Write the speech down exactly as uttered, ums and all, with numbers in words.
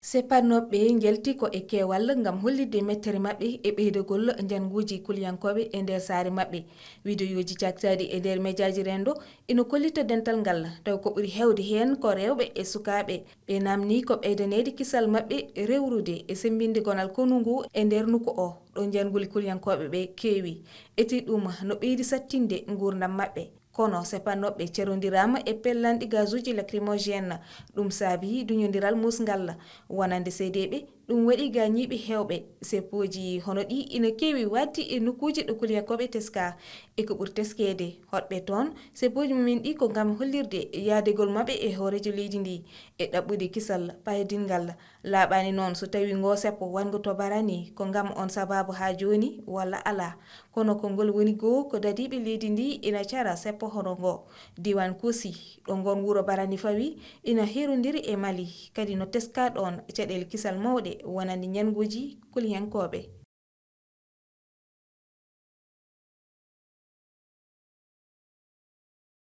Seppannoɓe njalti ko e keewal ngam hollitde mettere maɓɓe e ɓeydagol njannguuji kuliyankooɓe e nder saare maɓɓe. Wideyooji caktaaɗi e nder mejaaji renndo ina kollita dental ngal, taw ko ɓuri heewde heen ko rewɓe e sukaaɓe. Ɓe naamnii ko ɓeydaneede kisal maɓɓe rewrude e semmbinde gonal konu ngu e nder nokku o, ɗo njannguli kuliyankooɓe ɓe keewi. Eti ɗum no ɓeydi sattinde nguurndam maɓɓe. Kono seppannoɓe cerondiraama e pellanɗi gazuuji lacrymogène. Ɗum saabi duñondiral musngal. Wonande seedeeɓe, ɗum waɗi gaañiiɓe heewɓe. Seppooji hono ɗi ina keewi waɗde e nokkuuji ɗo kuliyankooɓe teskaa. E ko ɓuri teskeede, hoɗɓe toon, seppooji mumen ɗi ko ngam hollirde yahdegol maɓɓe e hooreejo leydi ndi e ɗaɓɓude kisal paydingal. Laaɓaani noon so tawii ngoo seppo waɗngo to barani ko ngam oon sabaabu haa jooni walla alaa. Kono ko ngol woni goo ko dadiiɓe leydi ndi ina cara seppo hono ngoo. Diiwaan Koosi, ɗo ngoon wuro barani fawi, ina herondiri e Mali, kadi no teskaa ɗoon caɗeele kisal mawɗe wonande njannguuji kuliyankooɓe.